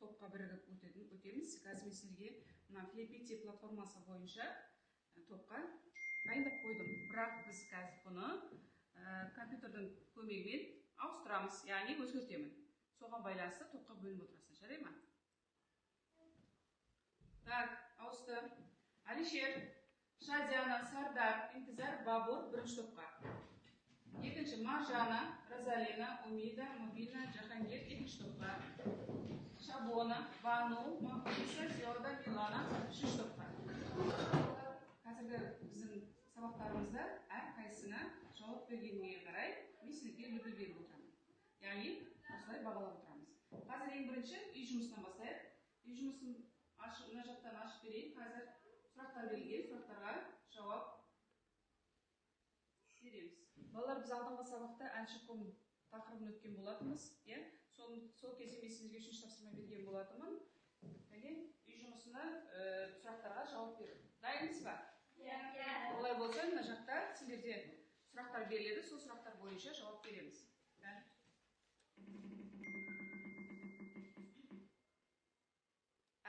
Топқа бірігіп өтеміз. Қазір мен сіздерге мына Flippity платформасы бойынша топқа дайындап қойдым. Бірақ біз қазір бұны компьютердің көмегімен ауыстырамыз, яғни өзгертемін. Соған байланысты топқа бөлініп отырасың, жарай ма? Так, ауысты. Алишер, Шадиана, Сардар, Интизар, Бабур бірінші топқа. Екінші Маржана, Розалина, Умида, Мубина, Джахангир екінші топқа. Шабона, Бану, Махмудиса, Зиода, Милана үшінші топқа. Қазіргі біздің сабақтарымызда әрқайсысына жауап бергеніне қарай мен сіздерге үлгі беріп отырамын. Яғни осылай бағалап отырамыз. Қазір ең бірінші үй жұмысынан бастайық. Үй жұмысын ашып, мына жақтан ашып берейін. Қазір сұрақтар берілген, сұрақтарға жауап береміз. Балалар, біз алдыңғы сабақта әнші құм тақырыбын өткен болатынбыз, иә? Сол кезде мен сіздерге үшінші тапсырма берген болатынмын. Және үй жұмысына сұрақтарға жауап беру. Дайынбыз ба? Иә. Олай болса, мына жақта сендерде сұрақтар беріледі, сол сұрақтар бойынша жауап береміз.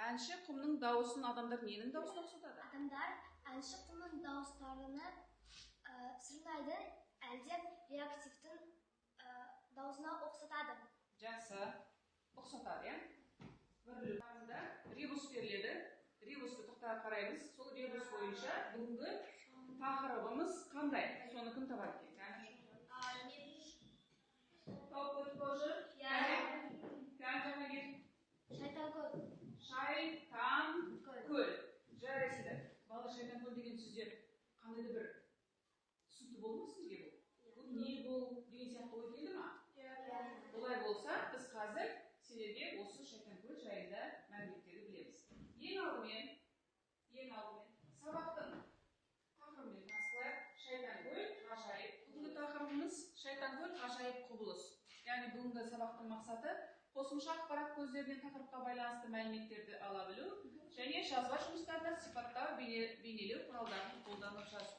Әнші құмның дауысын адамдар ненің дауысына ұқсатады? Адамдар әнші құмның дауыстарына сырнайды, әлде реактивтің дауысына ұқсатады. Жақсы, ұқсатады, иә? Бір барында ребус беріледі. Ребусты тоқтата қараймыз. Сол ребус бойынша бүгінгі тақырыбымыз қандай? Соны кім табады екен? Тауып көрдік тоже? Кән. Шайтан көл. Шайтан көл. Жарайсыңдар. Балалар, шайтан көл деген сөздер қандай да бір түсінікті болды ма сізге бұл? Бұл не бұл деген сияқты ой келді ма? Олай болса, біз қазір сендерге осы шайтан көл жайында мәліметтерді білеміз. Ең алдымен сабақтың тақырыбымен танысайық. Шайтан көл ғажайып. Бүгінгі тақырыбымыз шайтан көл ғажайып құбылыс. Яғни бүгінгі сабақтың мақсаты қосымша ақпарат көздерінен тақырыпқа байланысты мәліметтерді ала білу және жазба жұмыстарда сипаттау, бейнелеу құралдарын қолданып жазу.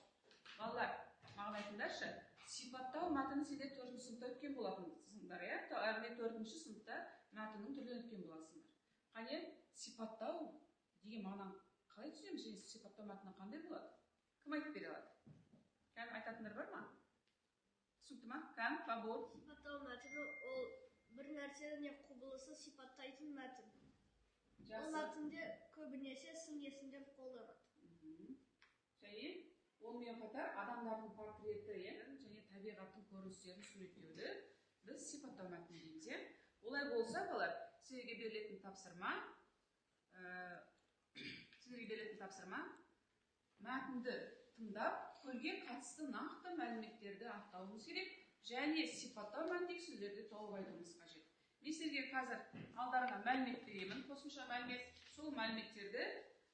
Балалар, маған айтыңдаршы, сипаттау мәтіні сендер 4-ші сыныпта өткен болатынсыңдар, иә? Яғни 4-ші сыныпта мәтіннің түрлерін өткен боласыңдар. Қане, сипаттау деген мағынаны қалай түсінеміз және сипаттау мәтіні қандай болады? Кім айтып бере алады? Кән, айтатындар бар ма? Түсінікті ма? Кән, Бабур. Сипаттау мәтіні ол бір нәрсені не құбылысы сипаттайтын мәтін. Ол мәтінде көбінесе сын есімдер қолданады. Және онымен қатар адамдардың портреті, және табиғаттың көріністерін суреттеуді біз сипаттау мәтіні дейміз, иә? Олай болса, балалар, сіздерге берілетін тапсырма мәтінді тыңдап, көлге қатысты нақты мәліметтерді анықтауымыз керек және сипаттау мәтіндегі сөздерді тауып айтуымыз қажет. Мен сіздерге қазір алдарыңа мәлімет беремін, қосымша мәлімет. Сол мәліметтерді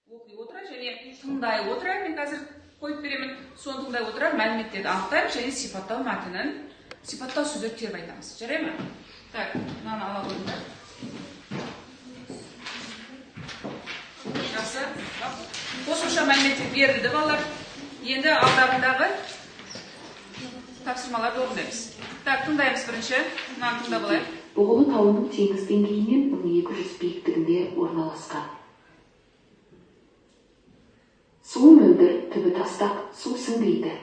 оқи отыра және тыңдай отыра мен қазір қойып беремін. Соны тыңдай отыра мәліметтерді анықтаймыз және сипаттау мәтінін, сипаттау сөздерді теріп айтамыз. Жарай ма? Так, мынаны ала қойыңдар. Жақсы. Қосымша мәліметтер берілді, балалар. Енді алдарындағы тапсырмаларды орындаймыз. Так, тыңдаймыз бірінші. Мынаны тыңдап алайық. Бұғылы тауының теңіз деңгейінен 1200 биіктігінде орналасқан. Суы мөлдір, түбі тастақ, су сіңбейді.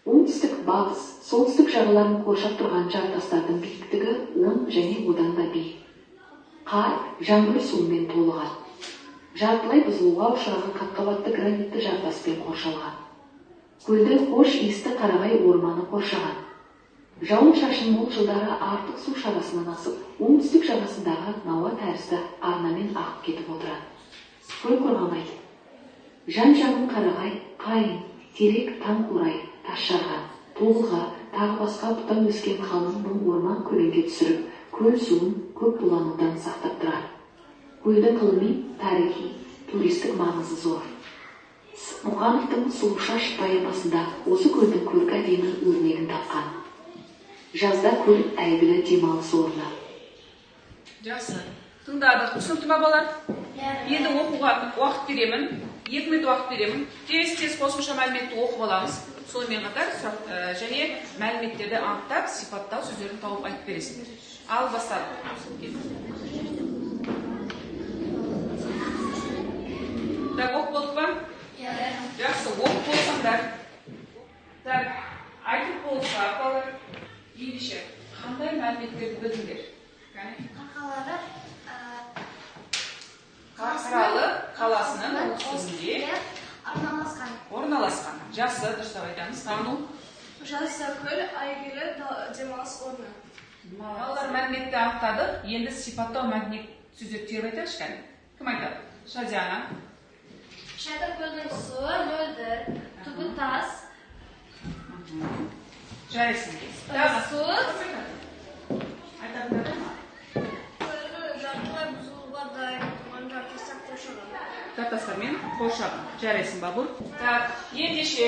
Оңтүстік, батыс, солтүстік жағаларын қоршап тұрған жартастардың биіктігі 10 және одан да биік. Қар, жаңбыр суымен толыған. Жартылай бұзылуға ұшыраған қатқабатты гранитті жартаспен қоршалған. Көлді хош иісті қарағай орманы қоршаған. Жауын-шашын мол жылдары артық су шарасынан асып, оңтүстік жағасындағы науа тәрізді арнамен ағып кетіп отырады. Көл қорғамайды. Жан-жағын қарағай, қайың, терек, таңқурай, тас жарған, тобылға, тағы басқа бұта өскен қалың мың орман көлеңке түсіріп, көл суын көп буланудан сақтап тұрады. Көлдің ғылыми, тарихи, туристік маңызы зор. Мұқановтың Сұлушаш поэмасында осы көлдің көркі әдемі өрнегін тапқан. Жазда көл әйгілі демалыс орны. Жақсы. Тыңдадық. Түсінікті ма, балалар? Енді оқуға уақыт беремін. 2 минут уақыт беремін. Тез-тез қосымша мәліметті оқып аламыз. Сонымен қатар сұрақ және мәліметтерді анықтап, сипаттау сөздерін тауып айтып бересіңдер. Ал бастадық. Қарқаралы қаласының оңтүстігінде орналасқан. Орналасқан. Жақсы, дұрыстап айтамыз. Тану. Жазықөл әйгілі демалыс орны. Балалар, мәліметті анықтадық. Енді сипаттау мәтініне сөздер теріп айтайықшы кәне. Кім айтады? Шадиана. Шайтанкөлдің суы мөлдір, түбі тас. Жарайсың. Тағы. Суы Айтатындар бар ма? Көлді жартылай бұзылуға дайын тұрған жартастар қоршаған. Жартастармен қоршаған. Жарайсың, Бабур. Так, ендеше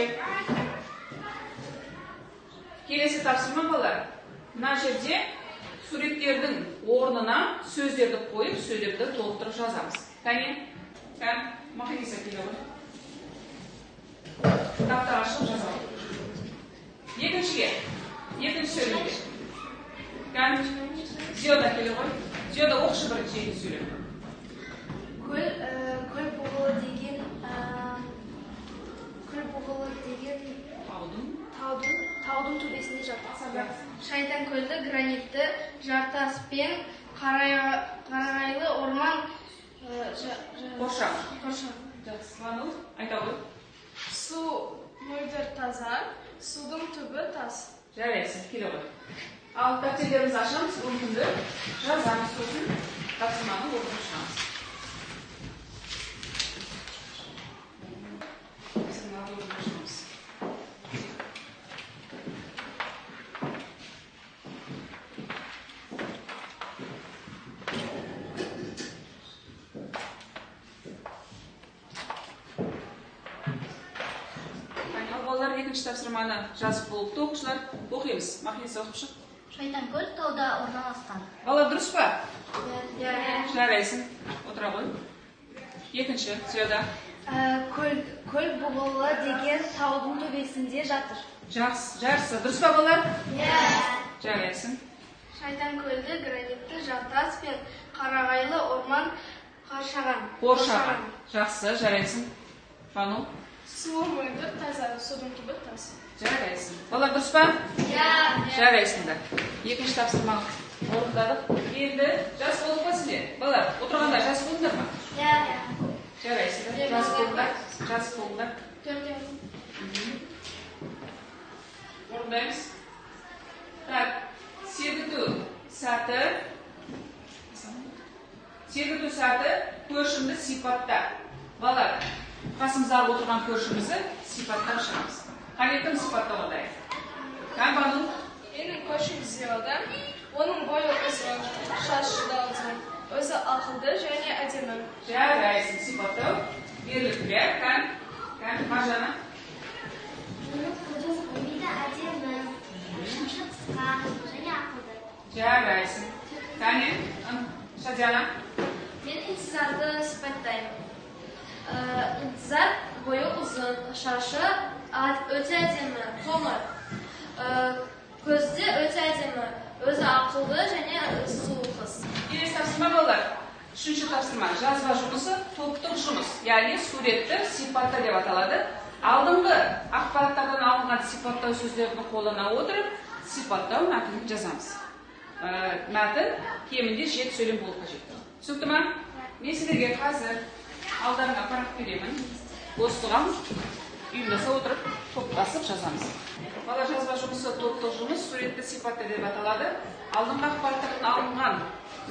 келесі тапсырма, балалар. Мына жерде суреттердің орнына сөздерді қойып, сөйлемді толықтырып жазамыз. Кәне, кән, Махиниса, келе ғой. Кітапты ашып жаза. Екіншіге, екінші сөйлемге. Кән, Зиода, келе ғой. Зиода, оқышы бірінші екінші сөйлем. Көл бұғылы деген көл бұғылы деген Таудың таудың төбесінде жатыр. Шайтанкөлді гранитті жартас пен қарағайлы орман қоршаған. қоршаған. Жақсы, Бану, айта ғой. Су мөлдір таза, судың түбі тас. Жарайсың, келе ғой. Ал дәптерлерімізді ашамыз, бүгінгі күнді жазамыз, сосын тапсырманы орындап шығамыз. Тапсырманы орындап шығамыз. Ал балалар, екінші тапсырманы жазып болыпты оқушылар. Оқимыз. Махиниса, оқып шық. Шайтанкөл тауда орналасқан. Балалар, дұрыс па? Жарайсың. Отыра ғой. Екінші, Зияда. Көл бұғылы деген таудың төбесінде жатыр. Жақсы, жақсы. Дұрыс па, балалар? Жарайсың. Шайтанкөлді гранитті жартас пен қарағайлы орман қоршаған. Қоршаған. Жақсы, жарайсың. Бану. Суы мөлдір таза, судың түбі тас. Жарайсың. Балалар, дұрыс па? Жарайсыңдар. Екінші тапсырманы орындадық. Енді жас болып па сендер? Балалар, отырғандар жас болдыңдар ма? Жарайсыңдар. Жас болыңдар. Жас болыңдар. Орындаймыз. Так, сергіту сәті. Сергіту сәті, көршімді сипатта. Балалар, қасымыздағы отырған көршімізді сипаттап шығамыз. Қане, кім сипаттауға дайын? Кән, Бану? Менің көршім Зияда. Оның бойы ұзын, шашы да ұзын. Өзі ақылды және әдемі. Жарайсың, сипаттау беріліп тұр, иә? Кән, кән, Маржана. Менің көршім Умида әдемі, шашы қысқа және ақылды. Жарайсың. Кәне, Шадиана. Мен Интизарды сипаттаймын. Интизар бойы ұзын, шашы өте әдемі, қоңыр. Көзі өте әдемі, өзі ақылды және сұлу қыз. Келесі тапсырма, балалар. Үшінші тапсырма. Жазба жұмысы, топтық жұмыс. Яғни суретті сипатта деп аталады. Алдыңғы ақпараттардан алынған сипаттау сөздерін қолдана отырып, сипаттау мәтінін жазамыз. Мәтін кемінде 7 сөйлем болу қажет. Түсінікті ма? Мен сіздерге қазір алдарыңа парақ беремін. Осыған ұйымдаса отырып, топтасып жазамыз. Бала, жазба жұмысы, топтық жұмыс, суретті сипатта деп аталады. Алдыңғы ақпараттардан алынған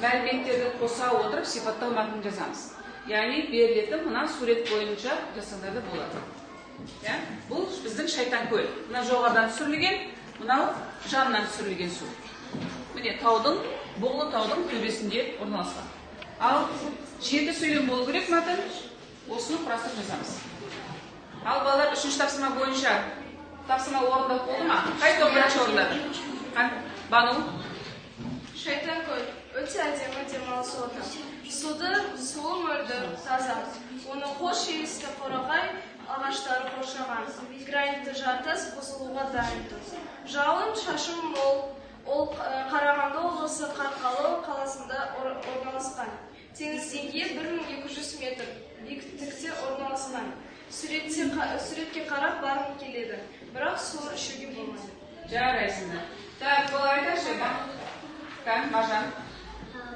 мәліметтерді қоса отырып, сипаттау мәтінін жазамыз. Яғни берілетін мына сурет бойынша жазсаңдар да болады. Иә? Бұл біздің Шайтанкөл. Мына жоғарыдан түсірілген, мынау жанынан түсірілген су. Міне, таудың, Бұғылы таудың төбесінде орналасқан. Ал 7 сөйлем болу керек мәтін. Осыны құрастырып жазамыз. Ал балалар, үшінші тапсырма бойынша тапсырма орындап болды ма? Қай топ бірінші орындады? Бану. Шайтанкөл өте әдемі демалыс орны. Суы мөлдір, таза. Оны хош иісті қорағай ағаштары қоршаған. Гранитті жартас бұзылуға дайын тұр. Жауын шашын мол. Ол Қарағанды облысы Қарқаралы қаласында орналасқан. Теңіз деңгейі 1200 метр биіктікте орналасқан. Суретке қарап барғым келеді, бірақ су ішуге болмайды. Жарайсыңдар. Так, балалар, айтайықшы. Кән, Маржан.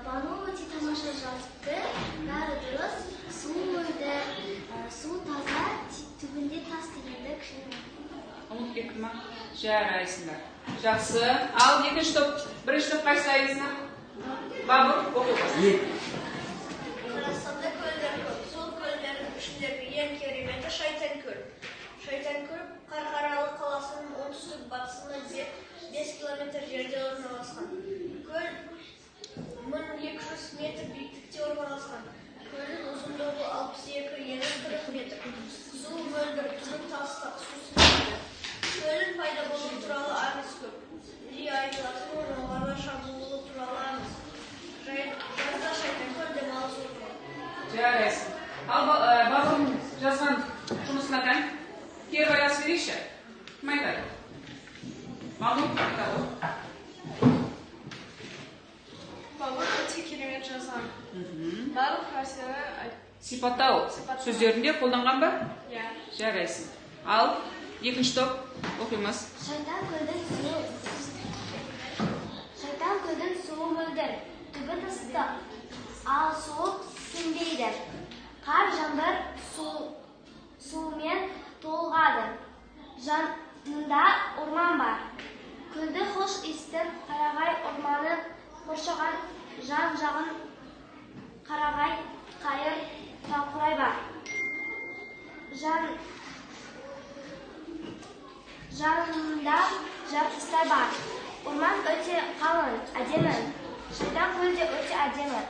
Бану өте тамаша жазыпты, бәрі дұрыс. Жарайсыңдар ма? Жарайсыңдар. Жақсы. Ал екінші топ, бірінші топ қайсысы айтсын? Бабур, оқи ғой. Қазақстанда көлдер көп. Сол көлдердің ішіндегі ең кереметі Шайтанкөл. Шайтанкөл Қарқаралы қаласының оңтүстік батысында 5 километр жерде орналасқан. Көл 1200 метр биіктікте орналасқан. Көлдің ұзындығы 62, ені 40 метр. Суы мөлдір, түбі тастақ, су сіңбейді. Көлдің пайда болуы туралы аңыз көп. Жиі айтылатын жоңғарлар шабуылы туралы аңыз. Жазда Шайтанкөл демалыс орны. Жарайсың. Ал Бабурдың жазған жұмысына тән кері байланыс берейікші. Кім айтады? Бану айтады ғой. Бабур өте керемет жазған. Барлық нәрсені Сипаттау сөздерінде қолданған ба? Иә. Жарайсың. Ал екінші топ оқимыз. Шайтан көлдің суы мөлдір, түбі тастақ, ал суы сіңбейді. Қар жаңбыр суымен толығады. Жанында орман бар. Көлді хош иісті қарағай орманы қоршаған, жан-жағын қарағай, қайыр, тақырай бар. Жанында жартастар бар. Орман өте қалың, әдемі. Шайтан көл де өте әдемі.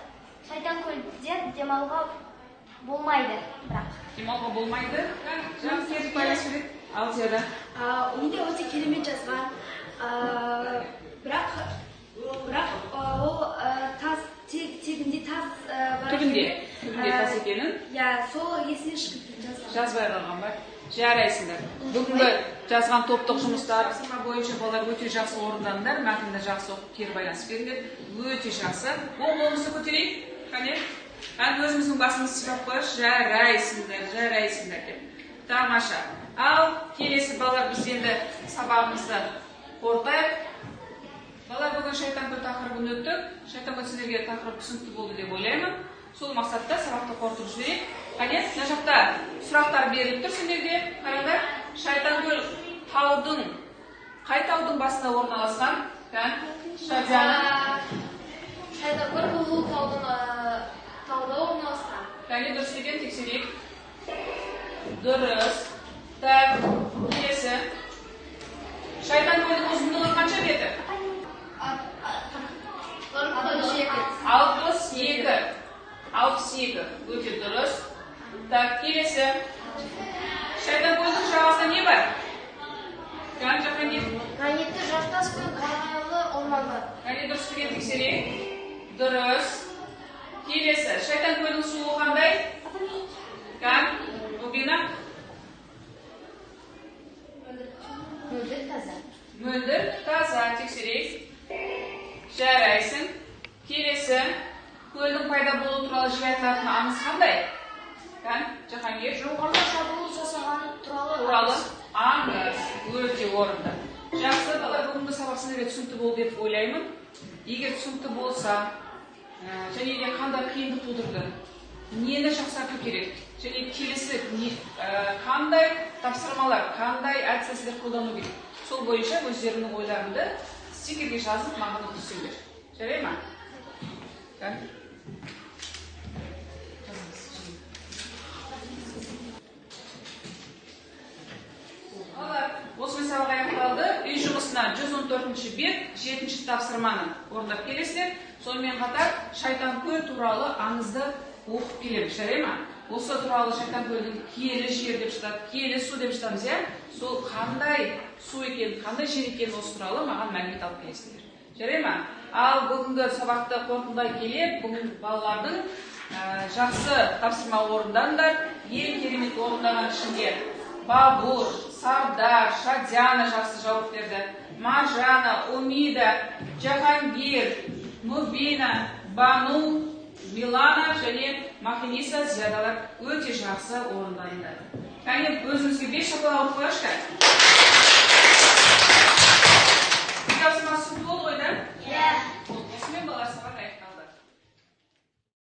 Шайтан көлде демалуға болмайды, бірақ. Демалуға болмайды. Жан кері байланыс береді. Ал Зияда. Умида өте керемет жазған. Бірақ ол тас тегінде тас бар Түбінде, екенін, түбінде тас екенін Иә, сол есіне шығып жазған. Жазбай қалған ба? Жарайсыңдар. Бүгінгі жазған топтық жұмыстар тапсырма бойынша балалар өте жақсы орындадыңдар. Мәтінді жақсы оқып, кері байланыс беріңдер. Өте жақсы. Оң қолымызды көтерейік. Қане? Ән өзіміздің басымызды сипап қояйықшы. Жарайсыңдар, жарайсыңдар деп. Тамаша. Ал келесі балалар, біз енді сабағымызды қорытайық. Балалар, бүгін Шайтанкөл тақырыбын өттік. Шайтанкөл сіздерге тақырып түсінікті болды деп ойлаймын. Сол мақсатта сабақты қорытып жіберейік. Қане, мына жақта сұрақтар беріліп тұр сендерге. Қараңдар, Шайтанкөл таудың, қай таудың басында орналасқан? Кән, Шадиана. Шайтанкөл бұл тауда орналасқан. Кәне, дұрыс екен, тексерейік. Дұрыс. Так, келесі. Шайтанкөлдің ұзындығы қанша метр? 62. 62. Өте дұрыс. Так, келесі. Шайтанкөлдің жағасында не бар? Кән, Жахангир. Гранитті жартас пен қарағайлы орман бар. Кәне, дұрыс деген тексерейік. Дұрыс. Келесі. Шайтанкөлдің суы қандай? Кән, Рубина. Мөлдір, таза. Мөлдір, таза, тексерейік. Жарайсың. Келесі. Көлдің пайда болуы туралы жиі айтылатын аңыз қандай? Кән, Жахангир. Жоңғарлар шабуыл жасаған туралы Туралы аңыз. Өте орынды. Жақсы, балалар, бүгінгі сабақ сіздерге түсінікті болды деп ойлаймын. Егер түсінікті болса, және де қандай қиындық тудырды, нені жақсарту керек, және келесі қандай тапсырмалар, қандай әдіс тәсілдер қолдану керек, сол бойынша өздеріңнің ойларыңды стикерге жазып маған өткізсеңдер. Жарай ма? Кән? Жазыңыз. Балалар, осымен сабақ аяқталды. Үй жұмысына 114 бет, 7 тапсырманы орындап келесіздер. Сонымен қатар Шайтанкөл туралы аңызды оқып келеміз, жарай ма? Осы туралы Шайтанкөлдің киелі жер деп жатады, киелі су деп жатамыз, иә? Сол қандай су екен, қандай жер екен, осы туралы маған мәлімет алып келесіздер. Жарай ма? Ал бүгінгі сабақты қорытындылай келе, бүгін балалардың жақсы тапсырма орындадыңдар. Ең керемет орындаған ішінде Бабур, Сардар, Шадиана жақсы жауап берді. Маржана, Умида, Жахангир, Мубина, Бану, Милана және Махиниса Зиядалар өте жақсы орындадыңдар. Кәне, өзімізге 5 шапалақ ұрып қояйықшы.